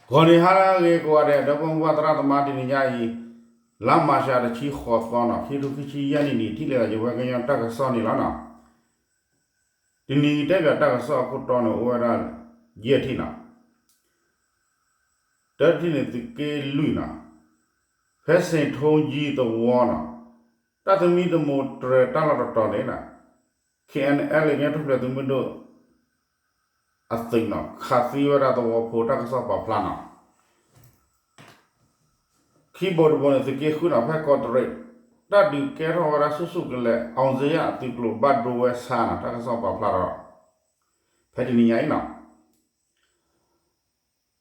ဂီၤနံၤဟါလၢအဂ့ၤကိးဂၤဒဲး ဒီပုၢ်ဝဲၢ်သရၣ်သမါ တနံၤညါအံၤ လါမၢ်ၡးတဆံဃိးသီနီၤ ခံကထိခံဆံယဲၢ်နံၣ်န့ၣ် ထံၣ်လိာ်သးယဝဲကညီတၢ်ကစီၣ်န့ၣ်လီၤနီၤ. တနံၤအံၤတဲဘၣ်တၢ်ကစီၣ်အခိၣ်တီန့ၣ် အိၣ်ဝဲဒၣ်ယဲၢ်ထံၣ်နီၤ. တၢတထံၣ်န့ၣ် သုးက့လွံၢ်နီၤ, ဖဲစ့ၣ်ထိယံသဝီနီၤ, တၢ်သမံသမိးတြဲၤတၢ်လီၢ်တတီၤန့ၣ် ခ့ၣ်အဲၣ်အဲၣ်လ့ၣ် ကညီထူၣ်ဖျဲးသုးမုၢ်ဒိၣ် အသုးနီၤ ခးသံဝဲဒၣ်သဝီဖိ တၢ်ကစီၣ်ပာ်ဖျါနီၤ. ခံဘိတဘိန့ၣ် သုးက့ဃုနီၤ ဖဲကီးတရံး တၢ်ဒုးကဲထီၣ်ဝဲဒၣ်ဆူၣ်ဆူၣ်ကလဲာ် အောင်ဇေယျ သုးကျိၤဘၣ်ဒိဝဲဆါနီၤ တၢ်ကစီၣ်ပာ်ဖျါဒီး ဖဲတနံၤညါအံၤနီၤ.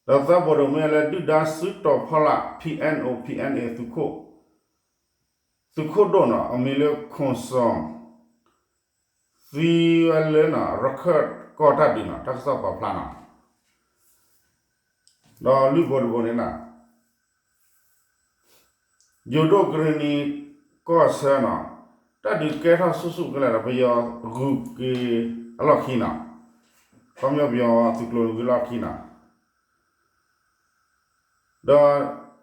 ဒီးသၢဘိတဘိမ့ၢ်လၢ ဒုၣ်ဒါစုတီၤဖီလာ် ဖံးအဲၣ်အိၣ် ဖံးအဲၣ်အ့ၣ် သုးခိၣ် သုးခိၣ်ဒိၣ်နီၤ အမံၤလၢ ခိၣ်စီၣ် သံဝဲလၢ ရခၢၣ်ကီၢ်တၢ်ဒုးနီၤ တၢ်ကစီၣ်ပာ်ဖျါနီၤ. ဒီးလွံၢ်ဘိတဘိန့ၣ် ယိၤဒိၣ်ကရ့ၣ်နံၤကီၢ်ဆၢနီၤ, တၢ်ဒုးကဲထီၣ်ဆူၣ်ဆူၣ်ကလဲာ်ဒီးပယီၤဂုၤက့ၤအလီၢ်ခံနီၤ, ခီပညီပယီၤသုးကျိၤဂုၤလီၢ်ခံနီၤ. ဒီး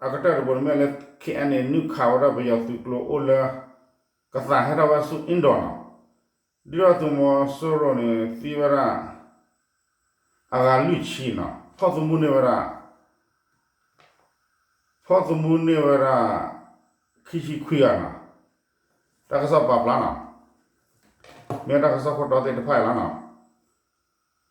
အကတၢၢ်တဘိန့ၣ်မ့ၢ်လၢ ခ့ၣ်အဲၣ်အ့ၣ် နုာ်ခးဝဲဒၣ်ပယီၤသုးကျိၤအိၣ်လၢ ကသးဟဲထီၣ်ဝဲဆူ အ့ၣ်ဒိးနီၤ, ဒုၣ်ဒါသုးမီၤစိရိၤန့ၣ် သံဝဲဒၣ် အဂၤလွံၢ်ဆံနီၤ, ဖီၣ်သမူန့ၢ်ဝဲဒၣ် ဖီၣ်သမူန့ၢ်ဝဲဒၣ် ခံဆံခွံဂၤနီၤ, တၢ်ကစီၣ်ပာ်ဖျါနီၤ, မ့ၢ်တၢ်ကစီၣ်ခိၣ်တီသ့ၣ်တဖၣ်အံၤလီၤနီ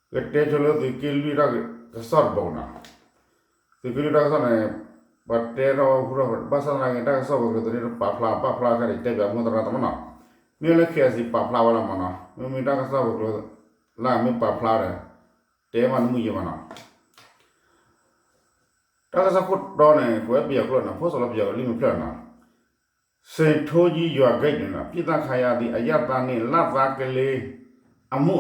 ၤ. ကတဲဆိလၢသုးက့လွံၢ်တၢ်ကစီၣ်တဘိနီၤ, သုးက့လွံၢ်တၢ်ကစီၣ်န့ၣ် ပှၤတဲထီၣ်ဝဲဟူထီၣ် ဘၣ်ဆၣ်သနာ်က့ တၢ်ကစီၣ်ပှၤကျိၤသန့ၣ်တပာ်ဖျါ ပာ်ဖျါခဲအံၤ တဲပၠးမိၢ်သရၣ်သမါနီၤ, မ့ၢ်လၢ ခ့ၣ်အဲၣ်စံၣ် ပာ်ဖျါဝဲလီၤမးနီၤ, မ့မ့ၢ်တၢ်ကစီၣ်ပှၤကျိၤလၢအမ့ၢ်ပာ်ဖျါဒီး တဲမးတမုာ်ယဲၢ်ဘၣ်နီၤ. တၢ်ကစီၣ်ခိၣ်တီန့ၣ် ကွဲးပယီၤကျိာ်နီၤ, ဖိစီၤလီၤပယီၤကလံၢ်မ့ၢ်ဖျၢၣ်နီၤ, စ့ၣ်ထိယံ ရွာဂိတ်တွင် ပစ်သတ်ခံရသည့် အရပ်သားနှင့် လသားကလေး အမှု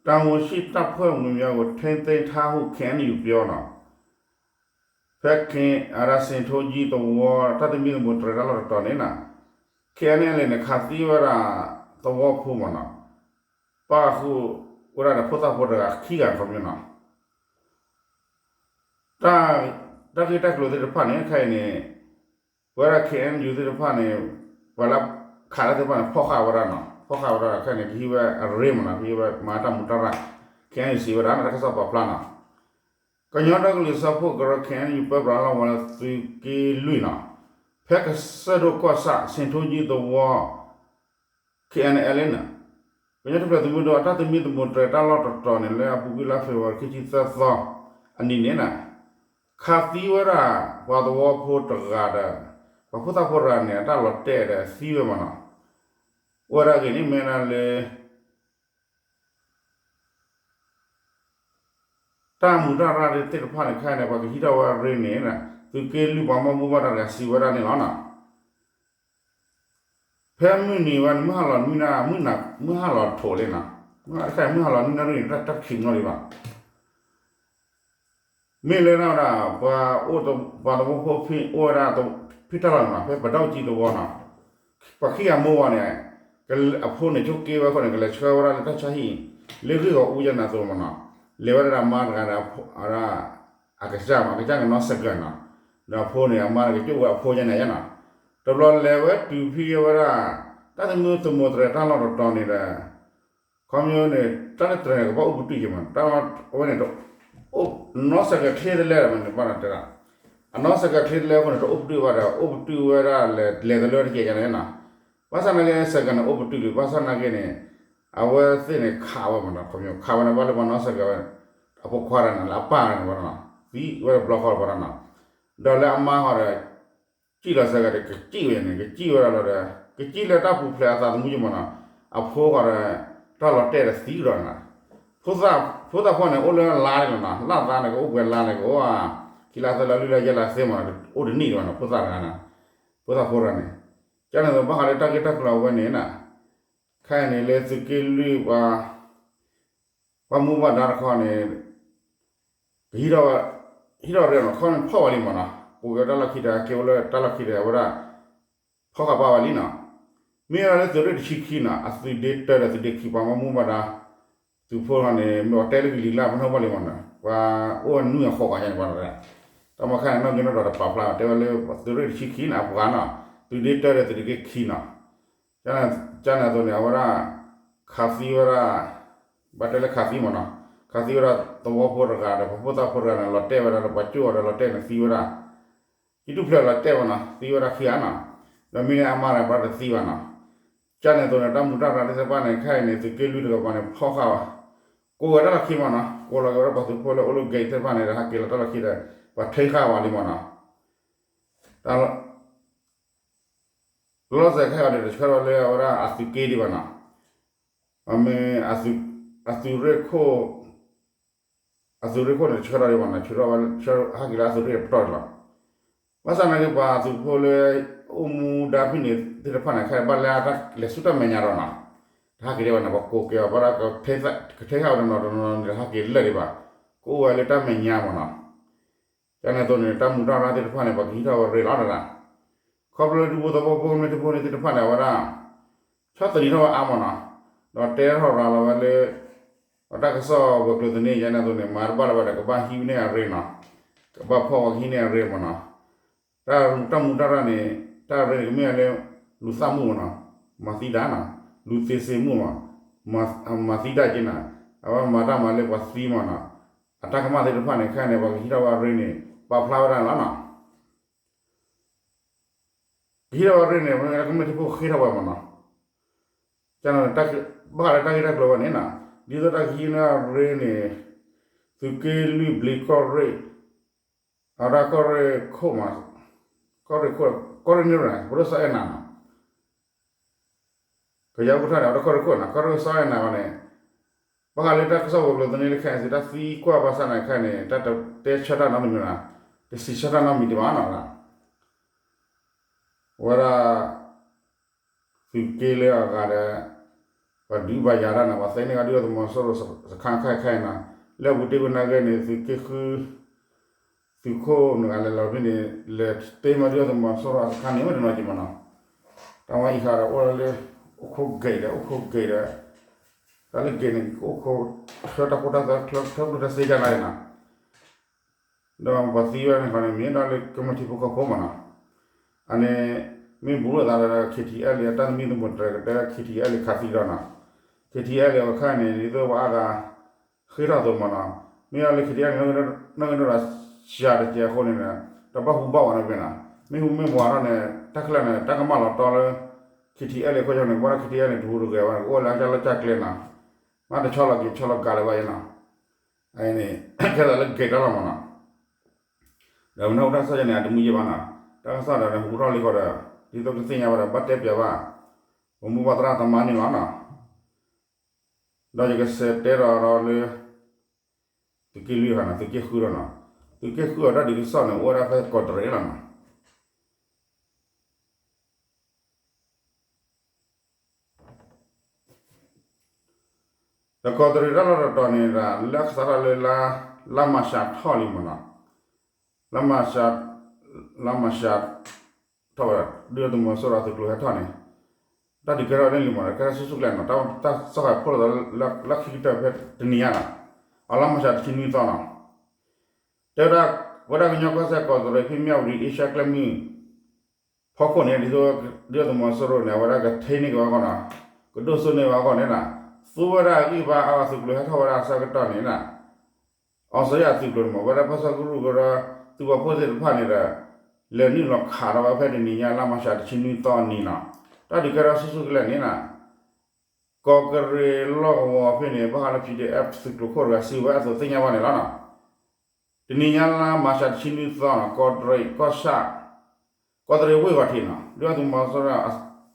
တာဝန်ရှိတပ်ဖွဲ့ဝင်များကို ထိန်းသိမ်းထားဟု ခ့ၣ်အဲၣ်ယူၣ် ပြော နီၤ, ဖဲခ့ၣ်အဲၣ်စ့ၣ်ထိယံသဝီ တၢ်သမံသမိးတြဲၤတၢ်လီၢ်တတီၤန့ၣ်နီၤ, ခ့ၣ်အဲၣ်အ့ၣ်န့ၣ် ခးသံဝဲဒၣ်သဝီဖိမးနီၤ, ပၣ်ဃုာ်ဝဲဒၣ်ဒီးဖိသၣ်ဖိတဂၤခံဂၤခီပညီနီၤ. တၢ်ဂ့ၢ်တၢ်ကျိၤသ့ၣ်တဖၣ်န့ၣ် ခဲအံၤန့ၣ် ပဝဲဒၣ် ခ့ၣ်အဲၣ်ယူၣ် သ့ၣ်တဖၣ်န့ၣ် ပှၤလၢခးတၢ်သ့ၣ်တဖၣ်န့ၣ် ဖီၣ်ဃာ်ဝဲဒၣ်နီၤ, ဖီၣ်ဃာ်ဝဲဒၣ်ဒီး ခဲအံၤန့ၣ် ကဟံးဝဲအရ့မးနီၤ, ကဟံးဝဲမၤတၢ်မူးတၢ်ရၢ်, ခ့ၣ်အဲၣ်ယူၣ် စံးဝဲဒၣ်နီၤ, တၢ်ကစီၣ်ပာ်ဖျါနီၤ. ကညီဒီကလုာ်စၢဖှိၣ်ကရၢ ခ့ၣ်အဲၣ်ယူၣ် ပၢပြးလီၤဝဲလၢသုးက့လွံၢ်နီၤ, ဖဲကစၢၢ်ဒိၣ်ကီၢ်ဆၣ် စ့ၣ်ထိယံသဝီ ခ့ၣ်အဲၣ်အ့ၣ်န့ၣ် ကညီထူၣ်ဖျဲးသုးမုၢ်ဒိၣ် အတၢ်သမံသမိးတြဲၤတၢ်လီၢ်တတီၤန့ၣ် လၢအပူၤကွံာ်လါဖ့ၤဘြူၤအါရံၤ ခံဆံသၢသီအနံၤန့ၣ် ခးသံဝဲဒၣ် ပှၤသဝီဖိတဂၤဒီး ပှၤဖိသၣ်ဖိတဂၤန့ၣ် အတၢ်လီၤတဲာ်ဒီးသံဝဲမးနီၤ. အိၣ်ဝဲဒၣ်အဂ့ၢ်န့ၣ် မ့ၢ်ဒၣ်လၢ တၢ်မူးတၢ်ရၢ်သ့ၣ်တဖၣ်န့ၣ် ခဲအံၤန့ၣ် ပှၤကဟံးထီၣ်ဝဲအရ့န့ၣ် သုးက့လွံၢ်ပှၤဘၣ်မူဘၣ်ဒါတဂၤစံးဝဲဒၣ်န့ၣ်လီၤနီၤ. ဖဲမုၢ်နံၤဝဲန့ၣ် မုၢ်ဟါလီၤနွံနၣ်, မုၢ်ဟါလီၤထိးလံနီၤ, မုၢ်ဟါလီၤနွံနၣ်ရံၣ်န့ၣ် တၢ်တခံးမနီၤဒံးဘၣ်. မ့ၢ်လၢဒၣ်ဝဲဒၣ် ပှၤအိၣ် ပှၤသဝီဖိဖံးအိၣ်ဝဲဒၣ် ဖံးတၢ်လီၢ်န့ၣ်နီၤ, ဖဲပဒိၣ်ကံသဝီနီၤ, ပှၤခံဂၤမိၢ်ဝဲန့ၣ် အဖိန့ၣ်ဆိးက့ဝဲအဃိန့ၣ် ကလဲၤဆှၢဝဲဒၣ်လၢတၢ်ဆါဟံၣ် လၢဂ့ၢ်ဂီၤအူယဲန့ၣ်အသိးမးနီၤ, လဲၤဝဲဒၣ်ဒီးအမါတဂၤဒီး အကစၢ်မး အကစၢ်ကနီၣ်စဲးကၢးနီၤ, ဒီးအဖိန့ၣ် အမါန့ၣ် ကကၠိၣ်ဝဲအဖိယဲန့ၣ်ယဲနီၤ, တဘျီလဲၤဝဲတုၤဖဲဝဲဒၣ် တၢ်သမံသမိးတြဲၤတၢ်လီၢ်တတီၤန့ၣ်ဒီး ခီပညီန့ၣ် တၢ်လၢတြဲၤန့ၣ် ကဘၣ်အိၣ်ပတုာ်က့ၤမး, တၢ်ဝဲန့ၣ် နီၣ်စဲးကၢးချ့တလဲဒီးမးန့ၣ် ဘၣ်ဒီးတဲဒၣ် အနီၣ်စဲးကၢးချ့တလဲအဃိန့ၣ် တအိၣ်ပတုာ်ဘၣ်ဒီး အိၣ်ပတုာ်ဝဲဒၣ်လဲၤ လဲၤတလၢတကဲးယဲန့ၣ်နီၤ, ဘၣ်ဆၣ်နာ်က့ စဲးကၢးန့ၣ်အိၣ်ပတုာ်လံ ဘၣ်ဆၣ်နာ်က့န့ၣ် အဝဲသ့ၣ်န့ၣ် ခးဝဲမးနီၤ, ခီပညီ ခးဝဲန့ၣ် ဘၣ်လၢပှၤနီၣ်စဲးကၢးဝဲ အဖိခွါတဂၤန့ၣ် လၢအပၢ်န့ၣ်ဝဲဒၣ်နီၤ, သံဝဲတဘျီဃီတဘျီနီၤ, ဒီးလၢအမါဃီဒီး ကံၣ်လီၤစဲးကၢးဒီး ကကံၣ်ဝဲန့ၣ် ကကံၣ်ဝဲဒၣ်လီၤဒီး ကကံၣ်လၢတၢ်ပူၤဖျဲးအသးသမူက့မးနီၤ, အဖိဃီဒီး တၢ်လီၤတဲာ်ဒီးသံဒီးနီၤ, ဖိသၣ်ဖိန့ၣ် အိၣ်လၢလါန့ၣ်လီၤနီၤ, လၢသးန့ၣ် ကအိၣ်ပှဲၤလါန့ၣ် ကအိၣ်ဧါ, ခံလါသၢလါလွံၢ်လါယဲၢ်လါသ့မးနီၤ, အိၣ်တနံၣ်ဒံးဘၣ်နီၤ, ဖိသၣ်တဂၤန့ၣ်, ဖိသၣ်ဖိတဂၤန့ၣ်, ကန့ၣ်သိးဘၣ်ဃးလၢတၢ်ဂ့ၢ်တၢ်ကျိၤအဝဲန့ၣ်နီၤ, ခဲအံၤန့ၣ်လၢသုးက့လွံၢ်ပှၤ ဘၣ်မူဘၣ်ဒါတခီန့ၣ် ကဟံးထီၣ်ဝဲ ဟံးထီၣ်ရ့နီၤ, ခီန့ၣ်ဖီၣ်ဝဲလံမးနီၤ, ပူၤက့ၤတၢ်လီၢ်ခံဒီး ကဲဝဲလၢတၢ်လီၢ်ခံဒီး အဝဲဒၣ် ဖီၣ်ဃာ်ပာ်ဝဲလံနီၤ, မ့ၢ်ဝဲဒၣ်လၢသုးရ့ၣ်တဆံခံနီၤ, အသုးဒ့တၢဒီးသုးဒ့ခံ ပှၤဘၣ်မူဘၣ်ဒါ သုးဖိန့ၣ် မ့ၢ်အီၤတဲလၢကလံၤလၢ် ပနီၣ်ဘၣ်လံမးနီၤ, ပှၤအိၣ်ဝဲနွံဂၤဃိးဂၤယဲန့ၣ် ပှၤတဂၤ တၢ်မၤခါန့ၣ် နီၣ်ဂံၢ်နီၣ်ဒွးတပာ်ဖျါ တဲဝဲလၢသုးရ့ၣ်တဆံခံန့ၣ် အပှၤနီၤ, သုးဒ့တၢဒီးသုးဒ့က့ခံနီၤ, ကန့ၣ်အသိးန့ၣ် အဝဲဒၣ် ခးသံဝဲဒၣ် ဘၣ်တဲလၢခးသံမ့ၢ်နီၤ, ခးသံဝဲဒၣ်သဝီဖိတဂၤဒီး ပှၤဖိသၣ်ဖိတဂၤန့ၣ် လီၤတဲာ်ဝဲဒၣ်ဒီး ပှၤကၠိၣ်အီၤဒီးလီၤတဲာ်န့ၣ်သံဝဲဒၣ် ကံၣ်တူၢ်ဖျဲးလီၤတဲာ်မ့ၢ်နီၤ, သံဝဲဒၣ်ခံဂၤနီၤ, ဒီးမ့ၢ်န့ၣ်အမါန့ၣ် ဘၣ်တသံဘၣ်နီၤ, ကန့ၣ်အသိးန့ၣ် တၢ်မူတၢ်ရၢ်သ့ၣ်တဖၣ်န့ၣ် ခဲအံၤန့ၣ် သုးက့လွံၢ်တကပၤန့ၣ် ဖီၣ်ဃာ်ဝဲ, ကိးဝဲတၢ်လီၢ်ခံမ့ၢ်နီၤ, ကိးလီၤက့ၤဝဲဒၣ်ပှၤသုးဖိလၢအိၣ်လၢ gate သ့ၣ်တဖၣ်န့ၣ်ဒီး ဟးက့ၤလီၤတၢ်လီၢ်ခံဒီး ပှၤထံဃာ်ဝဲလံမ့ၢ်နီၤ, တၢ် လီၤစဲၤခဲအံၤန့ၣ် တဆှၢထီၣ်လၢအဝဲဒၣ်အသုးက့ဒံးဘၣ်နီၤ, အမ့ၢ် အသုးရ့ၣ်ခိၣ် အသုးရ့ၣ်ခိၣ်န့ၣ် တဆှၢထီၣ်ဒံးဘၣ်နီၤ, ဆှၢထီၣ်ဝဲ ဟဲက့ၤလၢအသုးရ့ၣ်ပတီၢ်န့ၣ်လီၤ. ဘၣ်ဆၣ်နာ်က့ ပှၤသုးဖိလၢ အိၣ်မူဒါဖဲန့ၣ်သ့ၣ်တဖၣ်န့ၣ် ခဲအံၤဘၣ်လၢတၢ်လဲၤဆူတၢ်မဲာ်ညါဒီးနီၤ, တဟဲက့ၤဒံးဘၣ်န့ၣ် ပှၤကိးက့ၤအီၤ ဘၣ်ဒီး ကထဲဃာ်ဝဲတနီၤတနီၤန့ၣ် တဟဲက့ၤလၢာ်ဒံးဘၣ်, ကအိၣ်ဝဲလၢတၢ်မဲာ်ညါမ့ၢ်နီၤ. ကန့ၣ်အသိးန့ၣ် တၢ်မူတၢ်ရၢ်သ့ၣ်တဖၣ်န့ၣ် ပှၤကဟံးထီၣ်ဝဲရ့လီၤတဒၣ်, ခီဖျိလၢဒူဖိသဝီဖိ မ့ၢ်တဖိန့ၣ်သ့ၣ်တဖၣ်န့ၣ် အဝဲဒၣ် ဆီၣ်သနံးထီၣ်ဝဲအါမ့ၢ်နီၤ, ဒီးတဲထီၣ်ရၤလီၤဝဲလၢ အတၢ်ကစီၣ်ဝဲၤကျိၤသန့ၣ် ယန့ၣ်အသိးန့ၣ် မၤတဘၣ်လၢၤဘၣ်ဒီး ကဘၣ်ဟံးန့ၢ်အရ့နီၤ, ကဘၣ်ဖီၣ်ဝဲကဟံးန့ၢ်အရ့မ့ၢ်နီၤ. တၢ်မူတၢ်ရၢ်န့ၣ် တၢ်ရ့န့ၣ် ကမ့ၢ်လၢ လူၤသၣ်မူမ့ၢ်နီၤ, မၤသံဒၣ်နီၤ, လူၤသ့စ့မူမ့ၢ်, မၤသံဒၣ်က့နီၤ, အဝဲမၤတၢ်မၤလၢပှၤသံမ့ၢ်နီၤ, အတၢ်ကမၣ်သ့ၣ်တဖၣ်န့ၣ် ခဲအံၤန့ၣ် ပှၤကဟံးထီၣ်ဝဲအရ့န့ၣ် ပာ်ဖျါဝဲဒၣ်န့ၣ်လီၤနီၤ. ကဟံးထီၣ်ဝဲအရ့န့ၣ် ကမျၢၢ်ထံဖိဃ့ထီၣ်ဝဲမ့ၢ်နီၤ. ကန့ၣ် ဘၣ်ဃးလၢတၢ်ဂ့ၢ်တၢ်ကျိၤဝဲန့ၣ်နီၤ, ဒ်သိးတၢ်ကဟံးန့ၢ်အရ့န့ၣ် သုးက့လွံၢ်ဘျံးကီၢ်ရ့ၣ်, အဝဲဒၣ်ကီၢ်ရ့ၣ်ခိၣ်မး, ကီၢ်ရ့ၣ်ခိၣ်, ကီၢ်ရ့ၣ်န့ၣ် ပဒိၣ်စီၤအဲၣ်နၤနီၤ, ကယၤအိၣ်ကထီၣ်န့ၣ် အဝဲဒၣ်ကီၢ်ရ့ၣ်ခိၣ်နီၤ, ကီၢ်ရ့ၣ်စီၤအဲၣ်နၤဝဲန့ၣ် ဘၣ်ဃးလၢတၢ်ကစီၣ်ဝဲၤကျိၤသန့လၢခဲအံၤ တၢ်သံကွၢ်ဘၣ်ဆၣ်န့ၣ်ခဲအံၤန့ၣ် တၢ်တတဲဆၢတၢ်နီတမံၤဘၣ်, တစံးဆၢတၢ်နီတမံၤဒံးဘၣ်နီၤ. ဝဲဒၣ် သုးက့လၢအဂၤဒီး ပှၤဒုးဘၣ်ယၤတၢ်န့ၣ် ပှၤသ့န့ၢ်ကဒီးသုးမီၤစိရိၤစခါခဲခဲအံၤနီၤ, လၢအပူၤတ့ၢ်ဝဲနာ်က့န့ၣ် သုးက့ဃု သုးခိၣ်နဂၤလဲၤလီၤဖဲန့ၣ် လဲၤတ့မၤဒုးသုးမီၤစိရိၤအစခါန့ၣ် မ့ၢ်တနီၤက့ၤမ့ၢ်နီၤ, တၢ်ဝဲအံၤဃီဒီးအိၣ်လၢ အိၣ်ခိးဂ့ၤဒီး အိၣ်ခိးဂ့ၤဒီး တၢ်လၢဂ့ၤန့ၣ် အိၣ်ခိးထၢတၢ်ခိတၢ်သွဲ ချၢပျုၢ်တၢ်စ့ကၢ်နၤအံၤနီၤ ဒီးပှၤသံဝဲန့ၣ်ဃီန့ၣ် မ့ၢ်ဒၣ်လၢကမျၢၢ်ထံဖိကီၢ်ဖိမ့ၢ်နီၤ, အန့ၣ် မ့ၢ်ဘူးလိာ်သးဒီး KTLA အတၢ်သမံသမိးတြဲၤကတဲ KTLA ခးသံဒီးနီၤ, KTLA အခါန့ၣ် ဒ်သိးပှၤအါဂၤ ဃ့ထီၣ်အသိးမ့ၢ်နီၤ, မ့ၢ်ဒၣ်လၢ KTLA န့ၣ် နီၣ်ဂံၢ်နီၣ်ဒွးစှၤတကဲးအဃိန့ၣ် တဘၣ်ဟူဘၣ်ဝဲနီတဘ့ၣ်နီၤ, မ့ၢ်ဟူမ့ၢ်ဝးထီၣ်န့ၣ် တၢ်ချၢန့ၣ် တၢ်ကမၣ်လီၤတီလၢ KTLA အဃိန့ၣ် ကဘၣ်ဒီး KTLA န့ၣ် တဟူးတဂဲၤဘၣ်န့ၣ် ကအိၣ်လၢအကၢ်လီၢ်ကၢ်ကျဲနီၤ, မ့ၢ်တဆီလီၤက့ၤဆီလီၤကၤလၢၤဘၣ်ယဲနီၤ အန့ၣ် ကဲသးလၢဂ့ၤတၢ်လီၤမ့ၢ်နီၤ, ဒီးမ့ၢ်နၢ်ဟူတၢ်ကစီၣ်ယဲန့ၣ် အတမူယဲဘၣ်နီၤ, တၢ်ကစီၣ်ဒီးန့ၣ် ဟူထီၣ်လံဃီဒီး ဒ်သိးကသ့ၣ်ညါဘၣ်ဒီး ဘၣ်တဲပၠးဘၣ် ပမိၢ်ပၢ်သရၣ်သမါန့ၣ်လီၤနီၤ, ဒီးယကစးတဲဒီးဒီးလၢ သုးက့လွံၢ်ခါနီၤ သုးက့ဃုဒီးနီၤ, သုးက့ဃုအတၢ်ဒုးကစီၣ်န့ၣ် အိၣ်ဝဲဒၣ်ဖဲကီးတရံးလီၤနီၤ ဒီးကီးတရံးတၢ်လီၢ်တတီၤန့ၣ်ဒီး လၢအကစးထီၣ်လၢ လါမၤရှးထီၣ်လံမ့ၢ်နီၤ, လါမၤရှး, လါမၤရှးထီၣ်ဝဲဒၣ် ဒုၣ်ဒါသုးမီၤစိရိၤအသုးကျိၤဟဲထီၣ်န့ၣ်, တၢ်ဒုးကဲထီၣ်န့ၣ်လံမ့ၢ်နီၤ, ကဲထီၣ်ဆူၣ်ဆူၣ်ကလဲာ်နီၤ, တၢ်, တၢ်စၢဃာ်ဖှိၣ်လီၤသးလၢ လၢခံကတၢၢ်ဖဲတနံၤညါနီၤ, အလါမၤရှးတဆံနွံသီနီၤ, တဲဝဲဒၣ် ဝဲဒၣ်ကညီကီၢ်စဲၣ်ကီးတရံးဖဲမၠၣ်ဝတံၤအ့ရှါကျဲမုၢ် ဖီခိၣ်န့ၣ် ဒ်သိး ဒုၣ်ဒါသုးမီၤစိရိၤန့ၣ် အဝဲဒၣ်ကထံၣ်န့ၢ်က့ၤဝဲအဂီၢ်နီၤ, ကဒိၣ်စိန့ၢ်ဝဲအဂီၢ်န့ၣ်နီၤ, သူဝဲဒၣ်အဂံၢ်ဘါအါဂၤ သုးကျိၤဟဲထီၣ်ဝဲဒၣ်အဆၢကတီၢ်န့ၣ်နီၤ, အောင်ဇော်အသုးကျိၤန့ၣ်မ့ၢ် ဝဲဒၣ်ဖဆပကရူၢ်ကရၢ သုးပာ်ဖှိၣ်သ့ၣ်တဖၣ်န့ၣ်ဒီး လဲၤနုာ်လီၤခးထီၣ်ဝဲဖဲတနံၤညါလါမၤရှးတဆံနွံသီအနံၤနီၤ, တၢ်ဒုးကဲထီၣ်ဆူၣ်ဆူၣ်ကလဲာ်န့ၣ်နီၤ ကီးကရ့းလီၢ်ကဝီၤဖဲန့ၣ် ဘၣ်ဃးလၢ PDF သုးကျိၤခိၣ်တဂၤစံးဝဲအသိးသ့ၣ်ညါဘၣ်န့ၣ်လီၤနီၤ, တနံၤညါလါမၤရှးတဆံနွံသီနီၤ ကီးတရံးကီၢ်ဆၣ် ကီးတရံးဝ့ၢ်ဂီၤထံးနီၤ ဒုၣ်ဒါသုးမီၤစိရိၤ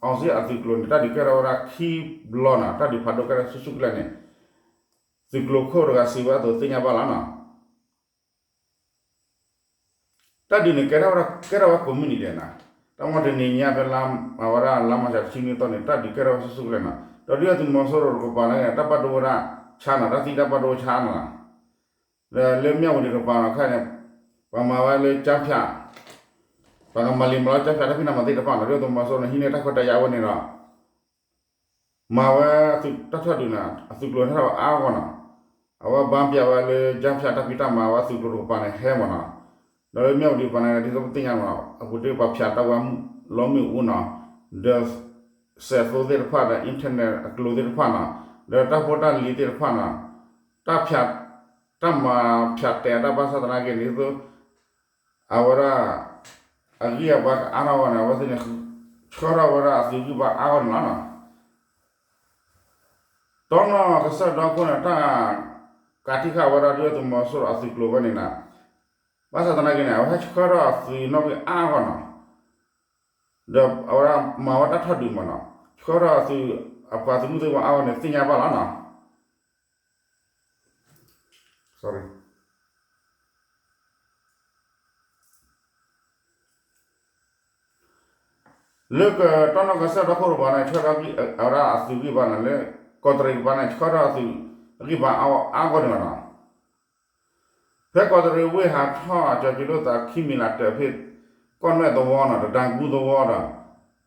အောင်ဇော်အသုးကျိၤန့ၣ် တၢ်ဒုးကဲထီၣ်ဝဲဒၣ်ခံဘျီနီၤ တၢ်ဒုးဖးဒိၣ်ကဲထီၣ်ဆူၣ်ဆူၣ်ကလဲာ်န့ၣ် သုးကျိၤခိၣ်တဂၤစံးဝဲအသိးသ့ၣ်ညါဘၣ်လီၤနီၤ တၢ်ဒုးန့ၣ် ကဲထီၣ်ဝဲဒၣ် ကဲထီၣ်ဝဲကိးမုၢ်နံၤဒဲးနီၤ, တၢ်မ့ၢ်တနံၤညါဖဲလါ အဝဲဒၣ်လါမၤရှးတဆံနွံသီန့ၣ် တၢ်ဒုးကဲထီၣ်ဝဲဆူၣ်ဆူၣ်ကလဲာ်နီၤ, ဒီးဒုၣ်ဒါသုးမီၤစိရိၤတကပၤန့ၣ် တၢ်ဘၣ်ဒိဝဲဒၣ်ဆါနီၤ တၢ်သံတၢ်ဘၣ်ဒိဆါနီၤ, ဒီးလၢမၠၣ်ဝတံၤတကပၤနီၤ ခဲအံၤန့ၣ် ပှၤမၤဝဲလၢကၠၢဖၠး ပှၤကမၤလံၤမၤလီကၠၢဖၠးတၢ်ဖံးတၢ်မၤသ့ၣ်တဖၣ်နီၤ ဒုၣ်ဒါသုးမီၤစိရိၤန့ၣ်ဟံးန့ၢ်တၢ်ခွဲးတၢ်ယာ်ဝဲန့ၣ်ဒီး မၤဝဲတၢ်ထီၣ်ဒုးန့ၣ် အသုးကျိၤဟဲထီၣ်ဝဲအါဂီၢ်နီၤ, အဝဲဘၣ်ပျးဝဲလၢကၠၢဖၠးတၢ်ဖံးတၢ်မၤဝဲအသုးကျိၤတကပၤန့ၣ်ဟဲမ့ၢ်နီၤ, ဒီးလၢမၠၣ်ဝတံၤပၤန့ၣ် ဒ်သိးပသ့ၣ်ညါမးနီၤ အပူၤတ့ၢ်ပှၤဖၠးတၢ်ဝဲလီမ့ၣ်အူနီၤ, ဒီး စဲးသိသ့ၣ်တဖၣ်ဒီး internet အကျိၤသ့ၣ်တဖၣ်နီၤ, ဒီးတၢ်ဖိတၢ်လံၤသ့ၣ်တဖၣ်နီၤ, တၢ်ဖၠး တၢ်မၤဖၠးတဲာ်အတၢ်ဘၣ်ဆၣ်သနာ်က့န့ၣ် ဒ်သိး အဝဲဒၣ် အဂံၢ်အဘါကအါထီၣ်ဝဲန့ၣ် အဝဲသ့ၣ်န့ၣ် ဆှၢထီၣ်ဝဲဒၣ်အသုးဂံၢ်ဘါအါဂီၢ်န့ၣ်လီၤနီၤ. တီနီၢ်ကစၢၢ်ဒီခိၣ်န့ၣ် တၢ်ကးထံၣ်ဃာ်ဝဲဒၣ်ဒုၣ်ဒါသုးမီၤစိရိၤအသုးကျိၤဝဲန့ၣ်နီၤ, ဘၣ်ဆၣ်သနာ်က့န့ၣ် အဝဲဟဲဆှၢထီၣ်အသုးနီၣ်ဂံၢ်အါဂီၢ်နီၤ, ဒီးအဝဲဒၣ်မၤဝဲတၢ်ထီၣ်ဒုးမးနီၤ, ဆှၢထီၣ်အသုး အပှၤသုးမုၢ်သံၣ်ဘိအါဂီၢ်န့ၣ် သ့ၣ်ညါဘၣ်လီၤနီၤ. လၢကတီနီၢ်ကစၢၢ်ဒီခိၣ်တပၤန့ၣ် ဆှၢထီၣ်အဝဲဒၣ်အသုးဂံၢ်ဘါန့ၣ် လၢကီးတရံးတပၤန့ၣ် ဆှၢထီၣ်အသုးအဂံၢ်ဘါအါဂီၢ်န့ၣ်လီၤနီၤ. ဖဲကီးတရံးဝ့ၢ်ဟးထီၣ်ကၠီၤကၠိလိာ်သးခံမံၤလးတၢးဖဲ ကီၢ်နွဲၣ်သဝီနီၤ တဒါကူသဝီ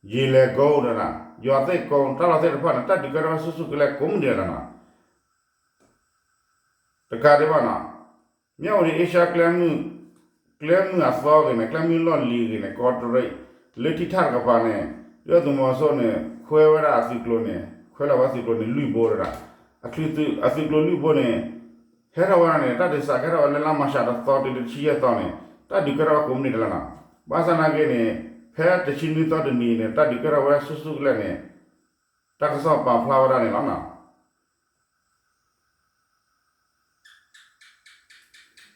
ဒီး ယံာ်လဲၤကိဒီး ယွၤသ့ၣ်ကိ တၢ်လီၢ်သ့ၣ်တဖၣ်န့ၣ် တၢ်ဒုးကဲထီၣ်ဝဲဆူၣ်ဆူၣ်ကလဲာ်ကိးမုၢ်နံၤဒဲးလီၤနီၤ. တကးဒံးဘၣ်နီၤ, မၠၣ်ဝတံၤအ့ရှါ ကျဲမုၢ်အသီဂ့ၤန့ၣ် ကျဲမုၢ်လီၢ်လံၤဂ့ၤန့ၣ် ကီးတရံး လၢထံထၣ်တကပၤန့ၣ် ဒုၣ်ဒါသုးမီၤစိရိၤန့ၣ် ခွဲးဝဲဒၣ်အသုးကျိၤန့ၣ် ခွဲးလီၤဝဲသုးကျိၤန့ၣ်လွံၢ်ဘိတဒၣ်, အသုးကျိၤလွံၢ်ဘိန့ၣ် ဟဲထီၣ်ဝဲဒၣ်န့ၣ် တၢ်ဒုးစးကဲထီၣ်ဝဲလၢလါမၤရှးတသီတုၤလၢတဆံယဲၢ်သီန့ၣ် တၢ်ဒုးကဲထီၣ်ဝဲကိးမုၢ်နံၤဒဲးလီၤနီၤ. ဘၣ်ဆၣ်သနာ်က့န့ၣ် ဖဲတဆံနွံသီတနံၤန့ၣ် တၢ်ဒုးကဲထီၣ်ဝဲဒၣ်ဆူၣ်ဆူၣ်ကလဲာ်န့ၣ် တၢ်ကစီၣ်ပာ်ဖျါဝဲဒၣ်န့ၣ်လီၤနီၤ.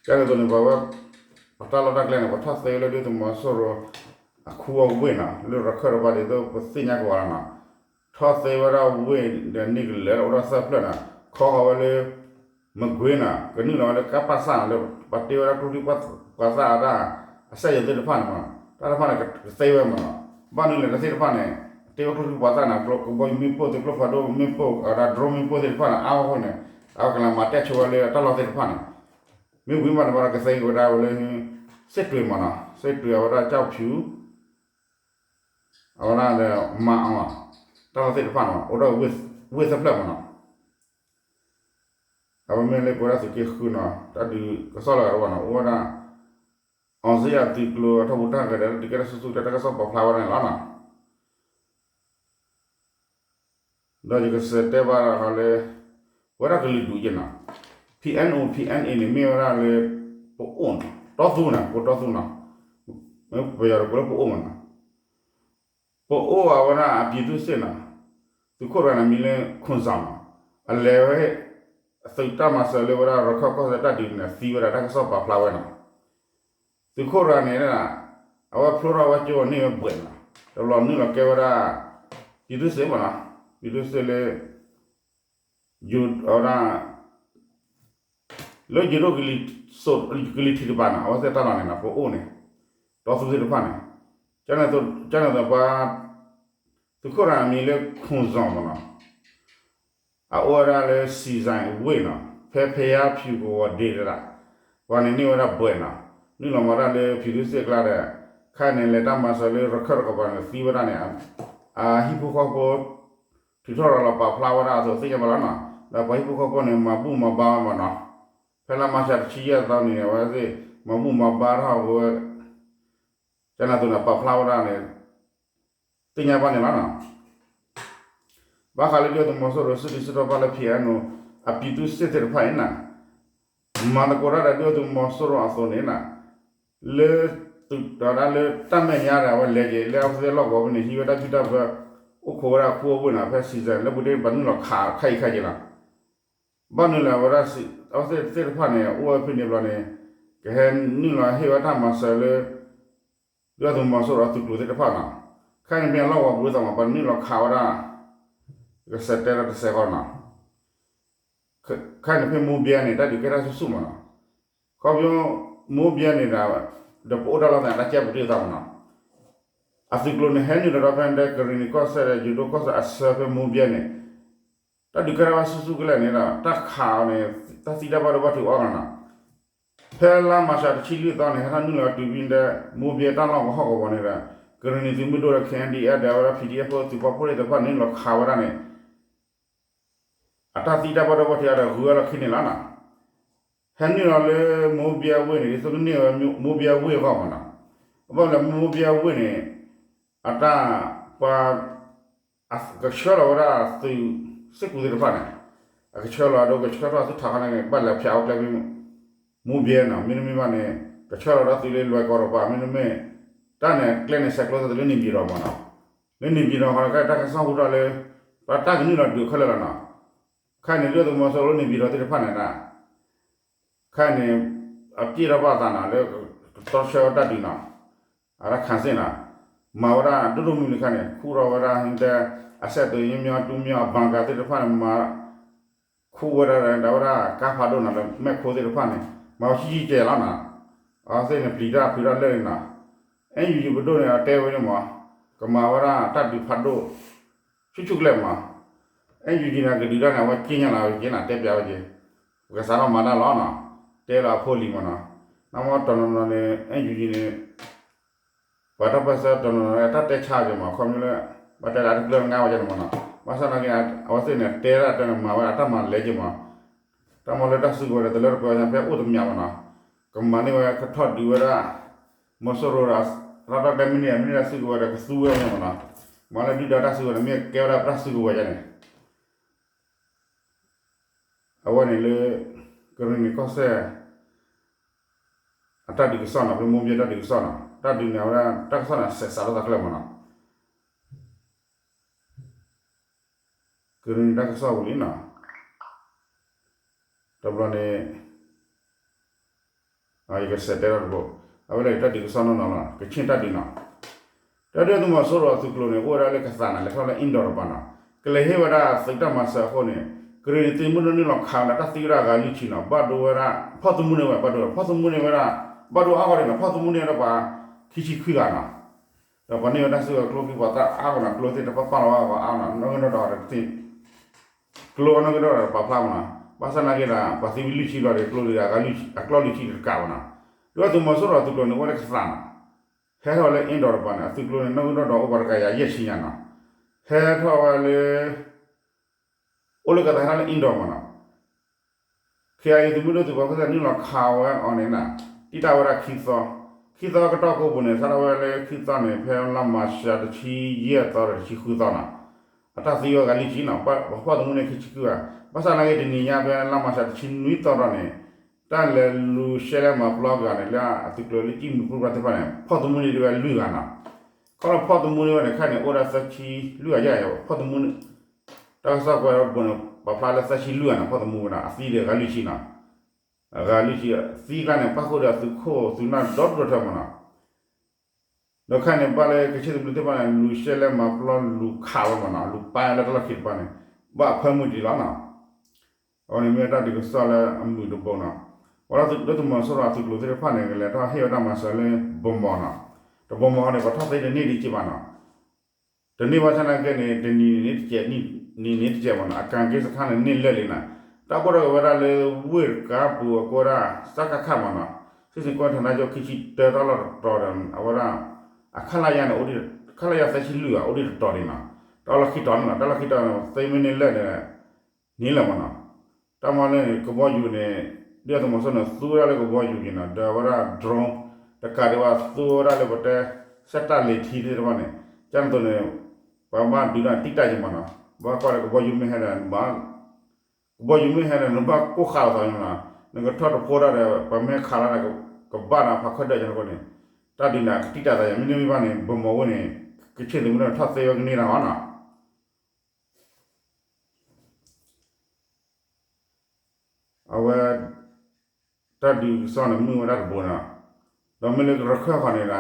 ကန့ၣ်အသိးန့ၣ် ပဝဲ ပတၢ်လီၢ်တၢ်ကျဲန့ၣ် ပထီၣ်သ့ဝဲလၢဒုၣ်ဒါသုးမီၤစိရိၤ အခူအဝ့ၢ်နီၤ လၢရခၢၣ်တပၤဒ်သိးပသ့ၣ်ညါကဝီၤလီၤနီၤ. ထီၣ်သ့ဝဲဒၣ်ဝ့ၢ်ဒီးန့ၢ်ကလၢာ်လၢအိၣ်ဒီးသၢဖျၢၣ်နီၤ ခီဃီၤဝဲလၢ မကွ့ၤနီၤ ကနုာ်လီၤဝဲလၢကပစနီၤ လၢပှၤတ့ဝဲဒၣ်ကျိချံပှၤသၣ်အတၢ် အစက်ရုံသ့ၣ်တဖၣ်န့ၣ်မး တၢ်တဖၣ်န့ၣ် ကသ့ဝဲမးနီၤ. ဘၣ်မနုၤလဲၣ်တၢ်သ့ၣ်တဖၣ်န့ၣ် တ့ဝဲကျိချံပှၤသၣ်န့ၣ် ကဘီယူၤမ့ၣ်ပိၢ်သ့ၣ် ကျိဖးဒိၣ်မ့ၣ်ပိၢ် အဝဲဒၣ် drone မ့ၣ်ပိၢ်သ့ၣ်တဖၣ်န့ၣ် အါဝဲဃိန့ၣ် အဝဲကလဲၤမၤတဲာ်ဆိဝဲလၢတၢ်လီၢ်သ့ၣ်တဖၣ်န့ၣ် မ့ၢ်ဝံၤမးန့ၣ် ဘၣ်ဒီးကသ့က့ၤဝဲဒၣ်ဝဲလၢ စစ်တွေမးနီၤ စစ်တွေ အဝဲဒၣ် ကျောက်ဖြူ အဝဲဒၣ်ဒီး မာန်အောင် တၢ်လီၢ်သ့ၣ်တဖၣ်န့ၣ် အိၣ်ဒီးဝ့ၢ်သၢဖျၢၣ်မးနီၤ. အဝဲမ့ၢ်လၢပဝဲဒၣ်သုးက့ဃုနီၤ တၢ်ဒုးကစီၣ်လၢအဂၤတအိၣ်ဘၣ်နီၤ အိၣ်ဝဲဒၣ် အောင်ဇေယျသုးကျိၤအထီၣ်ပူၤတၢ်ဂဲၤဒီး တၢ်ဒုးကဲထီၣ်ဆူၣ်ဆူၣ်ကလဲာ် တၢ်ကစီၣ်ပာ်ဖျါဝဲဒၣ်န့ၣ်လီၤနီၤ. ဒီးယကစံးတဲဘၣ်ဃီလၢ ပဝဲဒၣ်ကလုာ်ဒူၣ်ယဲနီၤ PNO PNA န့ၣ် မ့ၢ်ဝဲဒၣ်လၢ ပအိၣ်နီၤ တီသူနီၤ ပတီသူနီၤ ပယီၤတကိးလၢပအိၣ်မးနီၤ ပအိၣ်အဝဲဒၣ်အပြည်သူ့စစ်နီၤ သုးခိၣ်တဂၤန့ၣ်မံၤလၢ ခွန်ဇော်နီၤ အလဲၤဝဲ သုးတၢ်မၤစၢၤလၢဝဲဒၣ်ရခၢၣ်ကီၢ်စဲၣ်တၢ်ဒုးန့ၣ် သံဝဲဒၣ်တၢ်ကစီၣ်ပာ်ဖျါဝဲနီၤ သုးခိၣ်တဂၤန့ၣ် အဝဲဖျိထီၣ်ဝဲကၠိန့ၢ်ဝဲဘှဲးနီၤ တဘျီနုာ်လီၤကဲဝဲဒၣ် ပြည်သူ့စစ်မးနီၤ ပြည်သူ့စစ်လၢ အဝဲဒၣ် လၢယိၤဒိၣ်ကလံၤထံးတပၤနီၤ အဝဲသ့ၣ်တၢ်လီၢ်န့ၣ်နီၤ ပအိၣ်န့ၣ် တီသူသ့ၣ်တဖၣ်န့ၣ် ကန့ၣ်သိးပှၤ သုးခိၣ်တဂၤအမံၤလၢ ခွန်ဇော်မးနီၤ အအိၣ်ဝဲဒၣ်လၢ စံၣ်စၣ်ဝ့ၢ်နီၤ ဖဲဖဲယါဖၠူးကဝီၤဒ့တဒၣ် ပှၤန့ၣ်န့ၢ်ဝဲဒၣ်ဘှဲးနီၤ နုာ်လီၤမၤတၢ်လၢ ပြည်သူ့စစ်ကျါဒီး ခဲအံၤန့ၣ် လဲၤတၢ်မၤစၢၤလၢရခၢၣ်တကပၤန့ၣ် သံဝဲဒၣ်န့ၣ် အဟံၣ်ဖိဃီဖိ ထုးထီၣ်ရၤလီၤပာ်ဖျါဝဲဒၣ်အသိးသ့ၣ်ညါဘၣ်လီၤနီၤ ဒီးပှၤဟံၣ်ဖိဃီဖိန့ၣ် မၤဘူၣ်မၤဘါဝဲမးနီၤ ဖဲလါမၤရှးတဆံယဲၢ်သီနံၤန့ၣ် အဝဲသ့ၣ် မၤဘူၣ်မၤဘါထီၣ်ဝဲ ကန့ၣ်သိးန့ၣ် ပာ်ဖျါဝဲဒၣ်န့ၣ် သ့ၣ်ညါဘၣ်န့ၣ်လီၤနီၤ ဘၣ်ဃးလၢဒုၣ်ဒါသုးမီၤစိရိၤ စံးထီၣ်ပၣ်လၢ ဖံးအဲၣ်နီၣ် အပြည်သူ့စစ်သ့ၣ်တဖၣ်အံၤနီၤ မၤသကိးတၢ်ဒီးဒုၣ်ဒါသုးမီၤစိရိၤအသိးန့ၣ်နီၤ လၢ သုးတၢ်ဒၣ်လၢတၢ်မဲာ်ညါဒီး အဝဲလဲၤက့ၤလၢအဝဲသ့ၣ်လီၢ်ကဝီၤဖဲန့ၣ် ဟံးဝဲတၢ်ဘံၣ်တၢ်ဘၢ အိၣ်ခိးဝဲဒၣ်ခူအဝ့ၢ်နီၤ ဖဲစံၣ်စၣ်န့ၣ် လၢပူၤတ့ၢ်န့ၣ် ပှၤနုာ်လီၤခးခဲအံၤခဲအံၤက့ၤလီၤ ဘၣ်နုာ်လၢအဝဲဒၣ် အဝဲသ့ၣ်သ့ၣ်တဖၣ်န့ၣ် အိၣ်ဝဲဖဲန့ၣ်ဘျီန့ၣ် ကဟဲနုာ်လီၤဟ့ၣ်ဝဲတၢ်မၤစၢၤလၢ ဒုၣ်ဒါသုးမီၤစိရိၤအသုးကျိၤသ့ၣ်တဖၣ်နီၤ ခဲအံၤန့ၣ်မ့ၢ်လီၢ်ကဝီၤပူၤဒ်သိးမး ပှၤနုာ်လီၤခးဝဲဒၣ် ကစဲးတဲဒီးတစဲးဃီနီၤ ခဲအံၤန့ၣ်ဖဲမိၢ်ဘဲန့ၣ် တၢ်ဒုးကဲထီၣ်ဆူၣ်ဆူၣ်မးနီၤ ခီဖျိ မိၢ်ဘဲန့ၣ်ဒီး ဒီးပအိၣ်တၢ်လီၢ်သးန့ၣ် တၢ်ကဲပတုာ်သးမးနီၤ အသုးကျိၤန့ၣ် ဟဲနုာ်လီၤဒီးဖဲဒဲကရံၣ်နံၤကီၢ်စဲၣ်ဒီး ယိၤဒိၣ်ကီၢ်စဲၣ်အဆၢဖဲမိၢ်ဘဲန့ၣ် တၢ်ဒုးကဲထီၣ်ဝဲဆူၣ်ဆူၣ်ကလဲာ်န့ၣ်ဒီး တၢ်ခးအီၤန့ၣ် တၢ်သံတၢ်ဘၣ်ဒိဘၣ်ထံးအီၤနီၤ ဖဲလါမၤရှးတဆံလွံၢ်သီန့ၣ် ဟဲထီၣ်နုာ်လီၤတုၤဖဲဒဲ မိၢ်ဘဲတၢ်လီၢ်ကဟီၣ်ကဝီၤန့ၣ်ဒီး ကရံၣ်နံၤသုးမုၢ်ဒိၣ်ဒီး ခဲအံၤဒ်အံၤ ဒီးအဝဲဒၣ် ပီၣ်ဖှိၣ်ဖိသ့ၣ်တဖၣ်န့ၣ် နုာ်လီၤခးဝဲဒၣ်န့ၣ် အတၢ်သံတၢ်ဘၣ်ဒိဘၣ်ထံးအီၤဒီး ဂုၤဝဲလီၢ်ခံန့ၣ်လီၤနီၤ ဟဲနုာ်လီၤလၢ မိၢ်ဘံအဝ့ၢ်န့ၣ် ဒ်သိးကန့ၢ်ဝဲ မိၢ်ဘံအဝ့ၢ်အဂီၢ်မးနီၤ. အဘၣ်လၢမိၢ်ဘံအဝ့ၢ်န့ၣ် အတၢ် ပှၤ ကဆှၢလီၤဝဲဒၣ်သုး စ့ၢ်ကီးသ့ၣ်တဖၣ်န့ၣ် အကဆှၢလီၤဒီးကဆှၢထီၣ်သုးထးခီန့ၣ် ဘၣ်လဲၤဖၠးအိၣ်ကျဲ မိၢ်ဘံနီၤ. မ့တမ့ၢ်ဘၣ်န့ၣ် ကဆှၢလီၤဒီးသုးလၢလွဲၢ်ကီၢ်တကပၤ မ့တမ့ၢ် တၢ်န့ၣ်ကျဲန့ၣ် ဆဲးကျိးသးသုးလၢန့ၣ်ပၠံၤဒီးမးနီၤ. လၢန့ၣ်ပၠံၤဒီးခီန့ၣ် တၢ်ကစီၣ်ဟူထီၣ်လၢ ပှၤတၢ်ကနုာ်လီၤဒုးခဲလၢာ်လီၤနီၤ. ခဲအံၤန့ၣ် ဒုၣ်ဒါသုးမီၤစိရိၤလၢန့ၣ်ပၠံၤဒီးသ့ၣ်တဖၣ်န့ၣ် ခဲအံၤန့ၣ် အပျဲၢ်ထီၣ်ဘၣ်သးနီၤ လၢကတီဆှၢဝဲတၢ်ဒုးနီၤ, အတၢ်ခးစ့ၣ်နီၤ, မၤဝဲဒၣ်ဒိၣ်ဒိၣ်မုၢ်မုၢ်ခါန့ၣ် ခူၣ်ထီၣ်ဝဲဒၣ်တဲ အစဲးသုးညီမီတူမီအဘၣ်ကၤသ့ၣ်တဖၣ်န့ၣ် မၤ ခူၣ်ဝဲဒၣ်ဒီးဝဲဒၣ်ကါဖးဒိၣ်နီၤ လၢမဲာ်ခိၣ်သ့ၣ်တဖၣ်န့ၣ် မၤဝဲဆံးဆံးကဲးလီၤနီၤ, အဝဲသ့ၣ်န့ၣ် ပျံၤတၢ်ဖုးတၢ်လၢာ်န့ၣ်နီၤ, အဲယူယံပဒိၣ်န့ၣ် အတဲဝဲန့ၣ်မး ကမၤဝဲဒၣ်တၢ်ဒုးဖးဒိၣ် ဆူၣ်ဆူၣ်ကလဲာ်မး, အဲယူယံန့ၣ် ကဒုးတၢ်န့ၣ် အဝဲက့ညါလီၤက့နီၤ တဲပျးဝဲက့ၤ, ပကစးထီၣ်မၤတၢ်လီၤနီၤ, တဲလီၤအဖိအလံၤမးနီၤ, နမ့ၢ်တနီၤနီၤန့ၣ် အဲယူယံန့ၣ် ပှၤတၢ်ပၢၢ်ဆၢတနီၤနီၤ တၢ်တဲဆါက့ၤမး ခီဖျိလၢ ဘၣ်တဲလၢအတကျၢၤတငါဝဲကဲန့ၣ်မးနီၤ, ဘၣ်ဆၣ်သနာ်က့ အဝဲသ့ၣ်န့ၣ် တဲဒၣ်တဲန့ၣ် မၤဝဲဒၣ်တၢ်မၤလဲၢ်က့ၤမး, တၢ်မၤလၢတၢ်စုကဝဲၤဒီး တလၢတပှဲၤညါဖဲအိၣ်တမံၤမးနီၤ, ကမၤန့ၢ်ဝဲကထီၣ်ဒုးဝဲဒၣ် မီၤစိရိၤဒီး ထီၣ်တၢ်ကျဲမ့ၢ်န့ၢ် မ့ၢ်န့ၢ်တၢ်စုကဝဲၤဒီး ကသူဝဲမးနီၤ, မၤလၢဒုၣ်ဒါတၢ်စုကဝဲၤန့ၣ် မ့ၢ်ကဲဝဲဒၣ်ပတၢ်စုကဝဲၤယါန့ၣ် အဝဲန့ၣ်လၢ ကရ့ၣ်နံၤကီၢ်စဲၣ် အတၢ်ဒုးကစီၣ်နီၤ ဖဲမိၢ်ဘံတၢ်ဒုးကစီၣ်နီၤ တၢ်ဒုးန့ၣ် အဝဲဒၣ်တၢ်ကစီၣ်န့ၣ် စဲးစးထီၣ်သးကျဲမးနီၤ ကရ့ၣ်နံၤတၢ်ကစီၣ်ပူၤလံနီၤ တဘျီန့ၣ် ယကစဲးတဲထီၣ်တဘျီ အဝဲဒၣ်တၢ်ဒုးကစီၣ်နီၢ်နီၢ်လီၤ ကဆ့ၣ်တၢ်ဒုးနီၤ တၢ်ဒုးသုးမီၤစိရိၤအသုးကျိၤန့ၣ် အိၣ်ဝဲဒၣ်လၢကသးနီၤ လဲၤထီၣ်လၢအ့ၣ်ဒီးတပၤနီၤ ကလဲၤဟ့ၣ်ဝဲဒၣ်သုးတၢ်မၤစၢၤအဃိန့ၣ် ကရ့ၣ်နံၤသုးမုၢ်ဒိၣ်န့ၣ်လီၤခးဝဲဒၣ်တၢ်သံဝဲဒၣ်အဂၤလွံၢ်ဆံနီၤ ဘၣ်ဒိဝဲဒၣ် ဖီၣ်သမူန့ၢ်ဝဲ ဘၣ်ဒိ ဖီၣ်သမူန့ၢ်ဝဲဒၣ် ဘၣ်ဒိအါဂီၢ်ဒံးနီၤ ဖီၣ်သမူန့ၢ်ဝဲဒၣ်ပှၤ ခံဆံခွံဂၤနီၤ ဒီးပှၤန့ၢ်ဝဲတၢ်စုကဝဲၤကျိချံမျိာ်သၣ်အါဂီၢ်နီၤ ကျိသ့ၣ်တဖၣ်ပာ်လီၤဝဲအါဂီၢ်အါနီၤ နီၣ်ဂံၢ်နီၣ်ဒွးဒီးတသ့ၣ် ကျိအနီၣ်ဂံၢ်နီၣ်ဒွးဒီးပာ်ဖျါမးနီၤ ဘၣ်ဆၣ်သနာ်က့ဒီး ပှၤသံဝဲလွံၢ်ဆံဘျီဒီး ကျိဒုးအဂၤလွံၢ်ဆံ အကျီၢ်လွံၢ်ဆံတကးဘၣ်နီၤ ဒုၣ်ဒါသုးမီၤစိရိၤအသုးကျိၤန့ၣ် အိၣ်ဝဲလၢကသးနီၤ ဟဲထီၣ်ဝဲလၢအ့ၣ်ဒီးတပၤန့ၣ် အသုးကျိၤန့ၣ် နီၣ်ဂံၢ်နီၣ်ဒွးအိၣ်ပှၤတကယၤယဲၢ်ဆံညါနီၤ ဟဲထီၣ်ဝဲလၢ အိၣ်လၢကသးဟဲထီၣ်လၢအ့ၣ်ဒီးမးနီၤ ခ့ယၤအံၤ သုးမုၢ်ဒိၣ်သုးပှၤဖဲသးနုာ်လီၤခးဝဲအီၤန့ၣ်နီၤ တံၢ်တၢ်ဝဲဒၣ်ခံသီ ခံသီကတီၢ်ကိးပူၤန့ၣ် စးထီၣ်ဝဲလၢခံသီန့ၣ် ဖဲလါမၤရှးတဆံယဲၢ်သီဒီးတဆံဃုသီနီၤ အတၢ်သံဝဲဂၤလွံၢ်ဆံနီၤ ပှၤဖီၣ်သမူန့ၢ်ခံဆံခွံဂၤ ဘၣ်ဆၣ်သနာ်က့တနံၤညါဖဲလါမၤရှးတဆံနွံသီဒီးန့ၣ် တၢ်လဲၤလူၤရှဲလဲမၤပျီက့ၤအီၤန့ၣ် လၢအသုးကျိၤလၢကံၣ်မုၢ်ပြူၢ်ပြၢ်သ့ၣ်တဖၣ်န့ၣ် ဖီၣ်သမူန့ၢ်ဒံးဝဲလွံၢ်ဂၤနီၤ ခီလၢဖီၣ်သမူန့ၢ်ဝဲန့ၣ် ခဲအံၤန့ၣ် အိၣ်ဒၣ်သၢဆံလွံၢ်ဂၤယဲၢ်ဂၤ ဖီၣ်သမူန့ၢ် တၢ်ကစီၣ်ကွဲးဒီးတဘိန့ၣ် ပာ်ဖျါလၢသၢဆံလွံၢ်ဂၤန့ၣ် ဖီၣ်သမူဝဲဒၣ် အသံဒံးဂၤလွံၢ်ဆံနီၤ အဂၤလွံၢ်ဆံ သံကျါန့ၣ် ပၣ်ဃုာ်ဒီးသုးခိၣ်သုးနၢ်ဒီဒူၣ်ဒီထၢမးနီၤ ဒီးခဲအံၤန့ၣ် ဘၣ်လၢကခ့ၣ်သုးမုၢ်သ့ၣ်တဖၣ်န့ၣ် လူၤရှဲလဲမၤပျီလူၤခးဝဲမးနီၤ လူၤပာ်လၢတၢ်လီၢ်ခံတပၤန့ၣ် ဘၣ်အဖၢမုၢ်ဒံးလီၤနီၤ အဝဲန့ၣ်မ့ၢ်ဝဲတၢ်ဒုးကစီၣ်လၢအမုာ်တဘိနီၤ အဝဲဒၣ်သုးဒုၣ်ဒါသုးမီၤစိရိၤအသုးကျိၤသ့ၣ်တဖၣ်န့ၣ် ကလဲၤထီၣ်ဟ့ၣ်ဝဲတၢ်မၤစၢၤလၢ ဘီမီၤနီၤ တဘီမီၤန့ၣ် ပှၤထီၣ်သ့တန့ၢ်ဒံးက့ဘၣ်နီၤ တန့ၢ်ဘၣ်ဆၣ်သနာ်က့န့ၣ် တနံၤန့ၣ်တစဲး နံၤန့ၣ်တစဲးမးနီၤ အကၤက့စခါန့ၣ်န့ၢ်လၢာ်လံနီၤ တၢ်အိၣ်ဒီးကဝဲဒၣ်လၢဝ့ၢ်တကါပူၤအကဝဲဒၣ် စကခ မးနီၤ စ့ၢ်စ့ၢ်ကီး ဌာနချုပ် ခံဆံတၢ တၢ်လီၢ်တတီၤဒီး အဝဲဒၣ် အခလရ န့ၣ် အိၣ်ဒံး ခလရ သၢဆံလွံၢ်ဂၤ အိၣ်ဒံးတတီၤဒံးနီၤ တၢ်လီၢ်ခံတီၤန့ၣ်လီၤ တၢ်လီၢ်ခံတီၤန့ၣ် သ့မ့ၢ်န့ၢ်လၢာ်န့ၣ် န့ၢ်လၢာ်မးနီၤ တၢ်မၤလၢန့ၣ် ကဘီယူၤန့ၣ် ဒုၣ်ဒါသုးမီၤစိရိၤန့ၣ် သူဝဲဒၣ်လၢကဘီယူၤက့ၤနီၤ ဒီးအဝဲဒၣ် drone တကးဒံးဘၣ်သူဝဲဒၣ်လၢပတဲ စဲးတၢ်လ့ၤထံသ့ၣ်တဖၣ်န့ၣ် ကန့ၣ်သိးန့ၣ် ပှၤဘၣ်ဒုးတၢ်တံာ်တာ်က့ၤမးနီၤ ဘၣ်ကွၢ်လၢကဘီယူၤမ့ၢ်ဟဲဒီး ကဘီယူၤမ့ၢ်ဟဲဒီး နဘၣ်ကိၢ်ဃာ်လီၤသးန့ၣ်နီၤ နကထီၣ်တဖိတၢ်ဒီး ပှၤမ့ၢ်ခးလီၤဒီး ကဘၣ်ဒီးဖးခီၣ်ဒၢးကန့ၣ်အဃိန့ၣ် တၢ်ဒုးန့ၣ် ကတံာ်တာ်သးယၤ မ့တမ့ၢ်ဘၣ်န့ၣ် ဘီမီၤဝ့ၢ်န့ၣ် ကခ့ၣ်သုးမုၢ်ဒိၣ်န့ၣ် ထီၣ်သ့ဝဲကန့ၢ်တၢ်မးနီၤ အဝဲ တၢ်ဒုးကစီၣ်န့ၣ် မုာ်ဝဲဒၣ်တဘိနီၤ, ဒီးမ့ၢ်လၢရခၢၣ်ခီန့ၣ်ဒီး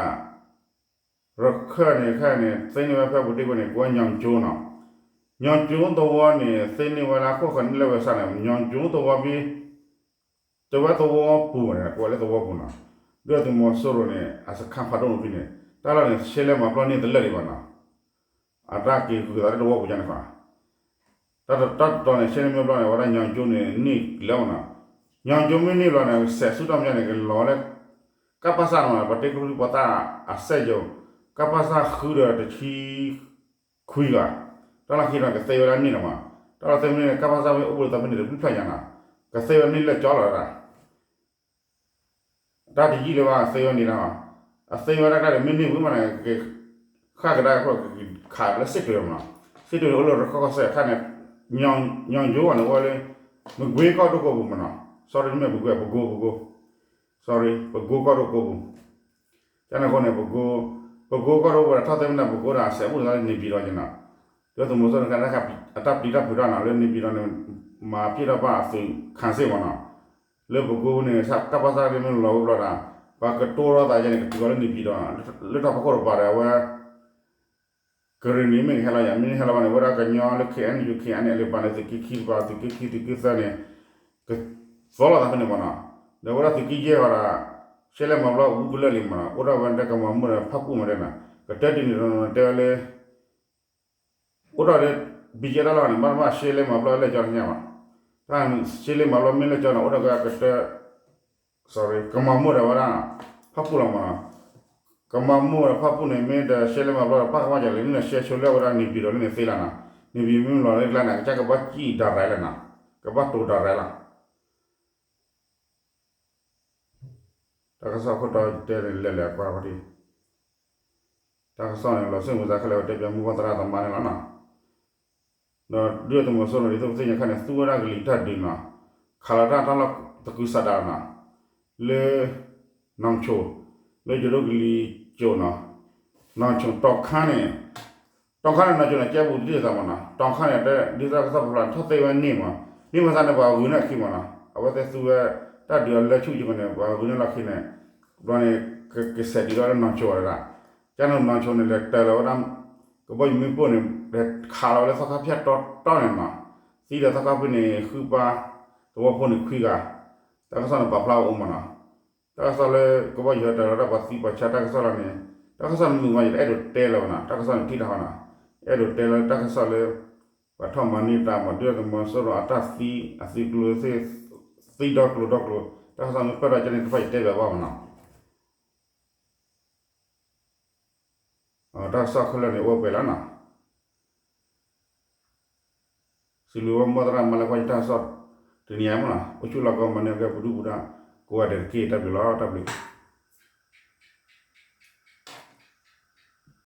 ရခၢၣ်န့ၣ် ခဲအံၤန့ၣ် သ့န့ၢ်ဝဲဖဲပူၤတ့ၢ်ကွံာ်န့ၣ် ကိးဝဲညီကၠိနီၤ, ညီကၠိသဝီန့ၣ် သ့န့ၢ်ဝဲလၢအခိၣ်ဃၢၤန့ၣ်လၢဝဲစၢ်န့ၣ် ညီကၠိသဝီဖဲ တဲဝဲသဝီပူၤန့ၣ် ကိးဝဲလၢသဝီပူၤနီၤ, ဒုၣ်ဒါသုးမီၤစိရိၤန့ၣ် အစခန်းဖးဒိၣ်န့ၣ်ဖဲန့ၣ် တၢ်လီၢ်န့ၣ် ရှဲလဲမၤပျီန့ၢ်တလၢာ်ဒံးဘၣ်နီၤ အတၢ်က့ၤဂုၤသးလၢသဝီပူၤညါန့ၣ်ဃီ, တၢ်တတီၤန့ၣ် ရှဲန့ၢ်မ့ၢ်ဘျီန့ၣ် အဝဲဒၣ်ညီကၠိန့ၣ်န့ၢ်လၢမနီၤ, ညီကၠိမ့ၢ်န့ၢ်ဘျီန့ၣ် စဲးဆူၣ်ထီၣ်မးန့ၣ် ကလီၤလၢ ကပစ နီၤ ပှၤတ့ကျိချံမျိာ်သၣ်အစဲးယိၤ ကပစ ဃုဒီးတဆံခွံဂၤ, တၢ်လီၢ်ခံဒီးကသ့ဝဲဒၣ်န့ၣ်လီၤမး, တၢ်လီၢ်သ့မ့ၢ်န့ၣ် ကပစ မ့ၢ်အိၣ်ဘူးသးဖဲန့ၣ်တဘျုးဖျၢၣ်ညါနီၤ, ကသ့ဝဲဒၣ်န့ၣ်လၢကၠီလီၤဒၣ် တၢ်တယံာ်လၢၤဘၣ် အသ့ဝဲန့ၣ်လီၤ. အသ့ဝဲဒၣ်တၢ်ဒီး မ့ၢ်န့ၢ်ဝံၤမးန့ၣ် ကဃၣ်ကဒါအဃိ ကခးလၢစ့ၣ်တွဲမးနီၤ. စ့ၣ်တွဲန့ၣ် အိၣ်လၢရခီၣ်ကီၢ်စဲၣ်အခါန့ၣ် ညီကၠိဝဲန့ၣ် အိၣ်ဝဲလၢ မကွ့ကီၢ်ဒိၣ်ကိပူၤမးနီၤ. sorry တမ့ၢ်မကွ့ ပကိ ပကိ sorry ပကိကီၢ်ဒိၣ်ကိပူၤ. ကန့ၣ်အဃိန့ၣ် ပကိ ပကိကီၢ်ဒိၣ်ဝဲဒၣ် ထီၣ်သ့ၣ်မနုၤ ပကိဒီး အစဲးဘူးလီၤလၢ နေပြည်တော် က့နီၤ. ဒုၣ်ဒါသုးမီၤစိရိၤန့ၣ် အတၢ်ပျံၤတၢ်ဖုးတၢ်နီၤ လၢ နေပြည်တော် န့ၣ် မၤပျံၤထီၣ်ဘၣ်အသုး ခးစ့ၣ်မးနီၤ. လၢပကိန့ၣ် ကပစၢ်မ့ၢ်လီၤအိၣ်ဘျီဒီး ပှၤကတိၤထီၣ်သးယဲန့ၣ် ကတုၤအီၤလၢ နေပြည်တော် နီၤ. လၢတၢ်ဖီခိၣ်တပၤဒီး အဝဲ ကရ့ၣ်နံၤမ့ၢ်ကဟဲလီၤယၤ မ့ၢ်ဟဲလီၤဘၣ်န့ၣ် ဝဲဒၣ်ကညီလၢ ခ့ၣ်အဲၣ်ယူၣ် ခ့ၣ်အဲၣ်အဲၣ်လ့ၣ် ဘၣ်န့ၣ်သုးက့ခံတပၤ သုးက့ခံ သုးက့သၢန့ၣ် ကသီလိာ်သးဖဲန့ၣ်မးနီၤ. ဒီးဝဲဒၣ်သုးက့ယဲၢ်ဃီဒီး ရှဲလဲမၤဘျီ ဝူကလၢာ်လံမးနီၤ အိၣ်ဒၣ်ဝဲဒၣ်ကမၤမိၢ်ဒီးဖၣ်ပူၣ်မးဒဲးနီၤ. ကတၢၢ်တနံၤဒီး တဲဝဲလၢ အိၣ်ဒၣ်လၢ ဘံၣ်ကဲတၢ်လီၢ်န့ၣ် ဘၣ်တဘၣ်ရှဲလဲမၤဘျီလဲၣ်ကၠီတညါဘၣ်. တၢ်ရှဲလဲမၤဘျီမ့ၢ်လဲၣ်ကၠီန့ၣ် အိၣ်ဒၣ်ကကတၢၢ် sorry ကမၤမိၢ်ဒီးဝဲဒၣ် ဖၣ်ပူၣ်လီၤမးနီၤ. ကမၤမိၢ်ဒီးဖၣ်ပူၣ်န့ၣ် မ့ၢ်ဒီးရှဲလဲမၤဘျီဒီး ပၣ်ကမၣ်ကလဲၣ်န့ၣ် ရှဲဆိလၢအဝဲဒၣ် နေပြည်တော် လၢန့ၣ်သ့လီၤနီၤ. နေပြည်တော် မ့ၢ်လီၤလၢကျါန့ၣ် ကစၢ်ကဘၣ်စံၣ် direct လီၤနီၤ. ကဘၣ်တိၤ direct လီၤ. တၢ်ကစီၣ်ခိၣ်တီတဲန့ၣ် လဲၤလဲၤကွၢ်ဖီတံၢ် တၢ်ကစီၣ်န့ၣ် လီၤစိတ်ဝင်စား ခဲလၢာ်ဝဲတဲပၠးမိၢ်ပၢ်သရၣ်သမါန့ၣ်လီၤနီၤ. ဒီးဒုၣ်ဒါသုးမီၤစိရိၤန့ၣ် ဒ်သိးပသ့ၣ်ညါခါန့ၣ် သူဝဲဒၣ်ကလံၤတၢ်ဒုးနီၤ. ခးလီၤတၢ်တၢ်လီၢ်သကုၤဆးဒးနီၤ. လၢ နီၢ်ဆိၣ် လၢယိၤဒိၣ်ကလံၤစိးနီၤ. နီၢ်ဆိၣ် တီၤခါန့ၣ် တီၤခါန့ၣ် နီၢ်ဆိၣ်န့ၣ် ကဲဘူးတံၢ်သးမးနီၤ. တီၤခါန့ၣ် ဒ်သိးတၢ်ကစီၣ်ပဖျါန့ၣ် ထီၣ်သ့ဝဲန့ၢ်မး. န့ၢ်မးသးန့ၣ် ပှၤဂုာ်န့ၢ်အခံမးနီၤ. အဝဲသ့ၣ်သူဝဲ တၢ်ဒုးအလၢဆူၣ်က့ၤန့ၣ် ပှၤဂုာ်န့ၢ်လီၢ်ခံန့ၣ် ဘျီန့ၣ် ကဆဲးဒံးဒီးလၢနီၢ်ဆိၣ်ဝဲဒၣ်. ကန့ၣ်နီၢ်ဆိၣ်န့ၣ် လဲၤတၢၤလီၤဝဲဒၣ် ကဘီယူၤမ့ၣ်ပိၢ်န့ၣ် လဲၤခးလီၤဝဲလၢသီခါဖၠၣ်တီတီန့ၣ်နီၤ. သံဒီးသီခါဖဲန့ၣ် ဃုပၢ် သဝီဖိန့ၣ်ခွံဂၤ. တၢ်ကစီၣ်န့ၣ် ပာ်ဖျါအိၣ်မးနီၤ. တၢ်ကစီၣ်လၢ ကဘီယူၤဟဲတၢၤလီၤဒၣ်ပှၤသံပှၤဆါတၢ်ကစီၣ်လီၤန့ၣ် တၢ်ကစီၣ်န့ၣ်မုာ်မး ယတအဲၣ်ဒိးတဲလၢၤဘၣ်နီၤ. တၢ်ကစီၣ်န့ၣ်ထံၣ်တၢ်ဃီနီၤ. အဲၣ်ဒိးတဲလၢတၢ်ကစီၣ်လၢ ပှၤထီၣ်မၤန့ၢ်တၢ်မး ဒုၣ်ဒါသုးမီၤစိရိၤအတၢ်သံ အသုးကျိၤ သံဒီကျိၤဒီကျိၤ တၢ်ကစီၣ်မ့ၢ်ပၢၢ်ထီၣ်ကန့ၣ်တဖၣ် ယတဲဘၣ်ဘၣ်မးနီၤ. တၢ်ကစီၣ်ခဲလၢာ်န့ၣ် အိၣ်ပှဲၤလီၤနီၤ. စံးဘျုးဝဲမိၢ်သရၣ်သမါလၢကွၢ်ယတၢ်ကစီၣ်တနံၤအံၤမးနီၤ. အိၣ်ဆူၣ်လီၤကီမၤန့ၢ်က့ၤပဒုၣ်ပဒါ ကိးဂၤဒဲးတက့ၢ်. တၢ်ဘျုးလီၤ. တၢ်ဘျုး